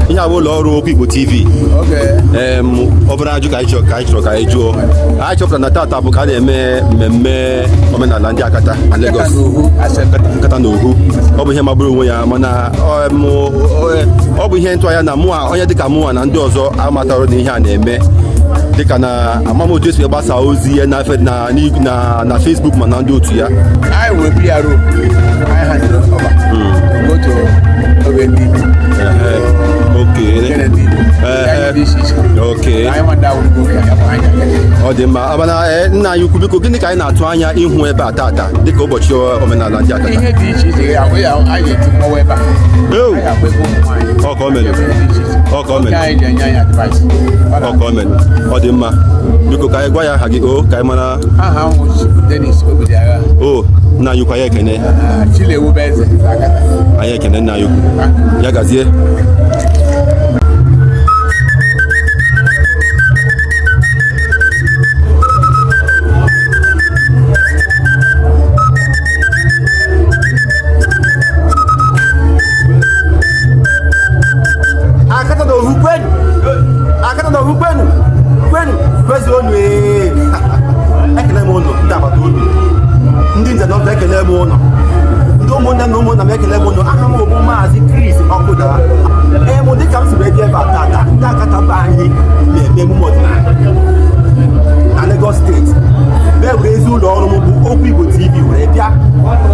Ihe a bụ ụlọ ọrụ Okwu Igbo TV. Obere ajụ ka anyị chọrọ ka anyị chọrọ ka anyị jụọ. Anyị chọpụtara na tata bụ ka a na-eme mmemme omenala ndị Akata na Lagos, nkata na ohu. Ọ bụ ihe magburu onwe ya, mana ọ bụ ihe ntụanya na mụa, onye dịka mụa na ndị ọzọ amatara na ihe a na-eme, dịka na ama m otu esi gbasa ozi ya na Facebook ma na ndị otu ya. Anyị wee PRO, anyị handed over to go to OND. Kennedy. Anyị dị iche iche. Anyị nwada awụrụ oke ya bụ anyị aga. Ọ dị mma, mana nna anyị ukwu, biko, gịnị ka anyị na-atụ anya ịhụ ebe a tata dịka ụbọchị omenala ndị Akata? Ihe dị iche iche ya ya anyị ga-eti mmọnwụ ebe a. Ew! Anyị ga-agba egwu ụmụ nwaanyị. Ọ ka o mere. Ihe dị iche iche. Ọ ka o mere. Oke anyị ji enye anyị advice. Ọ ka o mere. Ọ dị mma. Biko, ka anyị gwa ya aha gị o, ka anyị mara. Aha m bụ Chief Dennis Obidiagha. O nna anyị ukwu, anyị ekene. Chilewube Eze Akata. Anyị ekene, nna anyị ukwu. Ya gazie. Akata na ohu kwenu! Akata na ohu kwenu! Kwenu! Kwezuonu ee! Ekele m ụnụ, ndị agbata obi, ndị nze na ọzọ, ekele m ụnụ, ndị ụmụnne na ụmụnna m, ekele m ụnụ. Aha m bụ Maazị Chris Ọkụdara. Ee, mụ dịka m si wee bịa ebe a tata, ndị Akata be anyị na-eme emume ọdịnala na Lagos Steeti, wee were ezi ụlọ ọrụ m bụ Okwu Igbo TV were bịa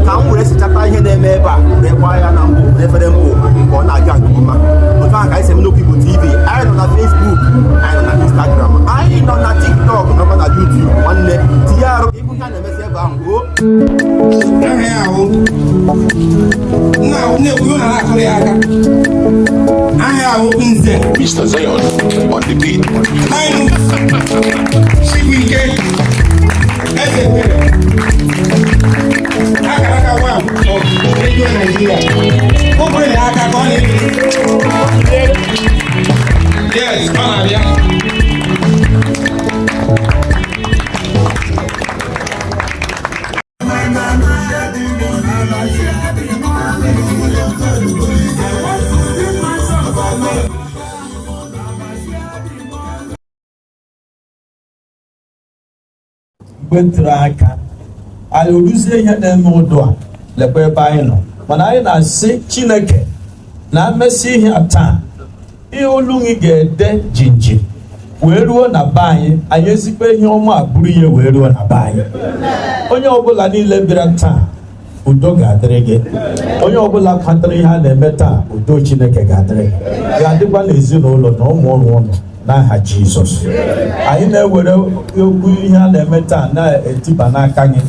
ka m were sechata ihe na-eme ebe a, were gbaa ya na mbụ efere mbụ ka ọ na-aga nke ọma. Otu ahụ ka anyị si eme n'Okwu Igbo TV. Anyị nọ na Facebook, anyị nọ na Instagram, anyị nọ na TikTok, nọkwa na YouTube. Nwanne, tinye arụ ka ịhụ ihe a na-emesi ebe ahụ o. Aha ya ahụ nna ahụ na-ekwu na na-akụrụ ya aka. Aha ya ahụ Nze Mr. Zion on the beat. Linus Chibuike Eze Kwere, akara aka one of Radio Nigeria. Ụbụrụ ya aka ka ọ na-ebi. Yes, ọ na-abịa. Mgbe ntụrụ aka anyị oruzie ihe na-eme ụdụ a, lekwa ebe anyị nọ, mana anyị na-asị Chineke na mmesi ihe a taa, ihe olu gị ga-ede jinjin wee ruo na be anyị. Anyị ezigbo ihe ọma a buru ihe wee ruo na be anyị. Onye ọbụla niile bịara taa, udo ga-adịrị gị. Onye ọbụla kpatara ihe a na-eme taa, udo Chineke ga-adịrị gị, ga-adịkwa n'ezinụlọ na ụmụ ụlọ ụlọ n'aha Jizọs. Anyị na-ewere okwu ihe a na-eme taa na-etiba n'aka gị,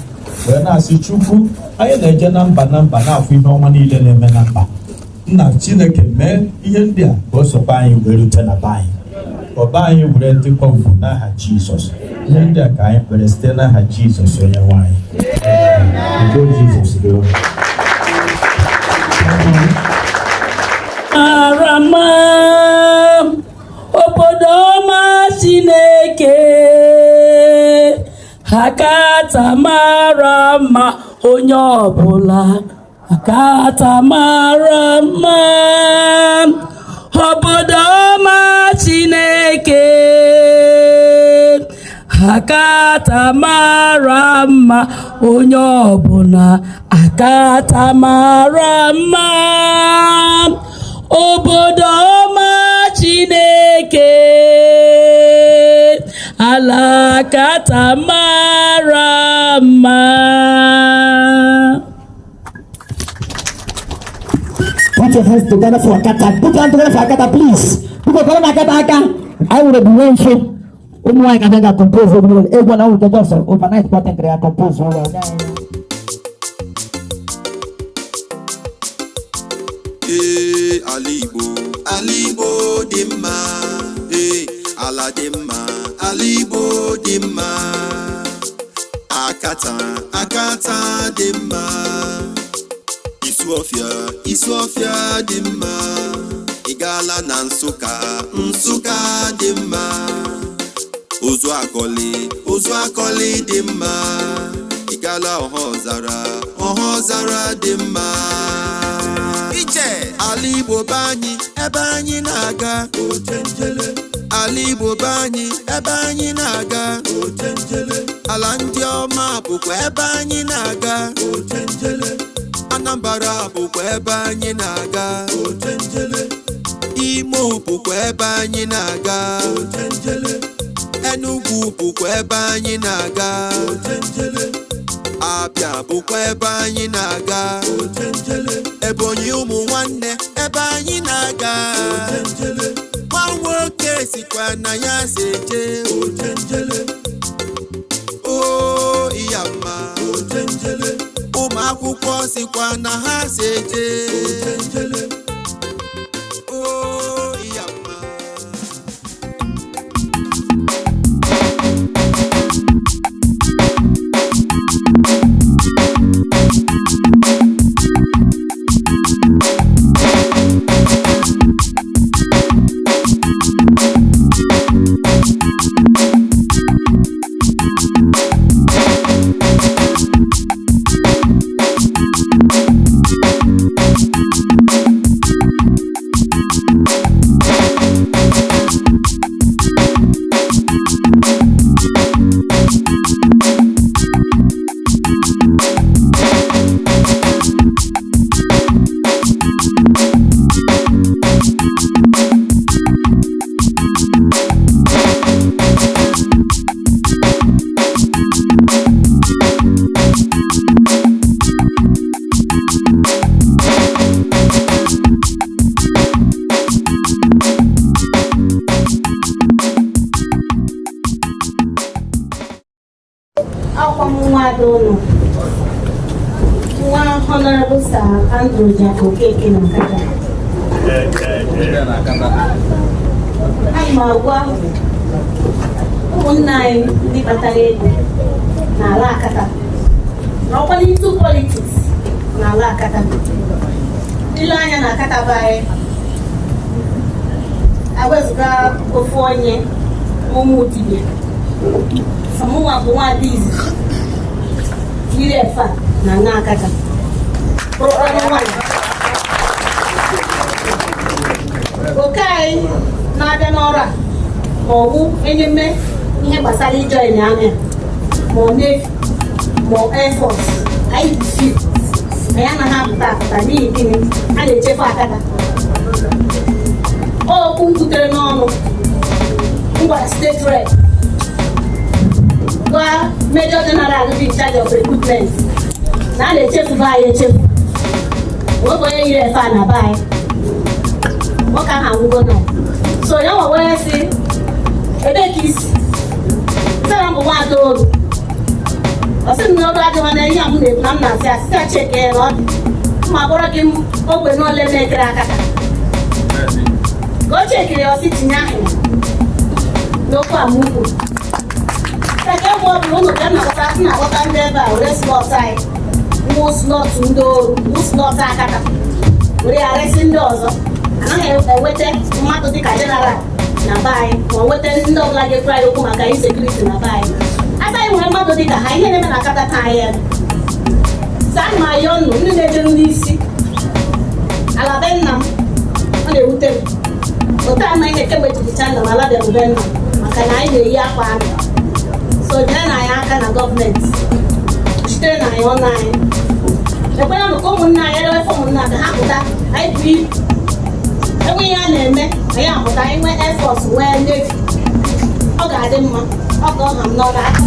wee na-asị Chukwu, anyị na-eje na mba na mba na-afụ ihe ọma niile na-eme na mba. Nna Chineke, mee ihe ndị a ka o sokwa anyị wee rute na be anyị, ka ọba anyị were dịkwa ugwu n'aha Jizọs. Ihe ndị a ka anyị kpere site n'aha Jizọs onye nwe anyị. Udo Jizọs dịrị unu. Mara mma. Akata mara mma, onye ọbụla, Akata mara mma, obodo ọma Chineke. Akata mara mma, onye ọbụla, Akata mara mma, obodo ọma Chineke. Ala Akata mara mma. Put your hands together for Akata. Put your hands together for Akata, please. Biko kọrọ na Akata aka. Anyị nwere bụ nfe. Ụmụ nwaanyị ka ga compose egwu egwu na nwere just overnight pattern ya compose ụlọ. Ee, ala Igbo, ala Igbo dị mma. Ee, ala dị mma, ala Igbo dị mma. Akata, Akata dị mma. Isuọfịa, Isuọfịa dị mma. Ị gaala na Nsụka, Nsụka dị mma. Ụzụakọlị, Ụzụakọlị dị mma. Ị gaala Ọhaọzara, Ọhaọzara dị mma. Iche ala Igbo be anyị, ebe anyị na-aga. Ala Igbo be anyị, ebe anyị na-aga. Ala ndị ọma bụkwa ebe anyị na-aga. Anambra bụkwa ebe anyị na-aga. Imo bụkwa ebe anyị na-aga. Enugu bụkwa ebe anyị na-aga. Abịa bụkwa ebe anyị na-aga. Ebonyi, ụmụ nwanne, ebe anyị na-aga. Nwa nwoke sikwa na ya si eje. O iya mma, ụmụ akwụkwọ sikwa na ha si eje. O iya mma. Akwa m nwaada ụlọ nwa Honorable Sir Andrew Jack Okeke na Akata. Ana m agwa ụmụnna anyị ndị kpatara ego n'ala Akata na ọkwalite politics n'ala Akata. Ile anya na Akata be anyị, ewezụga ofu onye ụmụ dibịa, mụnwa bụ nwaada izizi yiri efe a na nna Akata, bụrụ onye nwanyị. Oke anyị na-abịa n'ọrụ a, ma ọ bụ enyeme ihe gbasara i join army, ma ọ Navy, ma ọ Air Force, anyị dị few. Anyị anaghị apụta apụta. N'ihi gịnị? A na-echekwa Akata. Okwu m kwutere n'ọnụ m gwara state rep, gwa major general dị in charge of recruitment, na a na-echefu be anyị echefu. Nwoke onye yiri efe a na be anyị, nwoke ahụ anwụgo nọ. So ya nwa wee sị, "Ebee ka isi sị na m bụ nwaada Oru?" Ọ sị m na olu adịghị na ihe a m na-ekwu, na m na-asị asị ya cheke na ọ dị mma kpọrọ gị ogbe n'ole na-ekere aka ka o chekiri ya. Ọsị tinye ahụ n'okwu a m kwuru ka mgbe ọ bụla ụnụ bịa na-akpọta na-akpọta ndị ebe a were slot anyị wụ slot ndị Oru, wụ slot Akata, were ya resi ndị ọzọ. Anaghị eweta mmadụ dịka general na be anyị, ma nweta ndị ọbụla ga-ekwu anyị okwu maka insecurity na be anyị. A Asị anyị nwere mmadụ dị ka ha, ihe na-eme na Akata ka anyị eme. Sị ana m ayọ nnụ ndị na-ejeru n'isi ala be nna m, ọ na-ewute m otu ama ihe kemgbe ejijicha nna m ala bịara be nna m, maka na anyị na-eyi akwa amị. So nyere na anyị aka na gọọmenti chitere na anyị ọnụ anyị ekwela m ka ụmụnne anyị erewe ụmụnne ka ha pụta. Anyị bụ ibu enwe ihe a na-eme, anyị apụta. Anyị nwee air force, nwee navy, ọ ga-adị mma. Ọ ga ọha m n'ọrụ aka.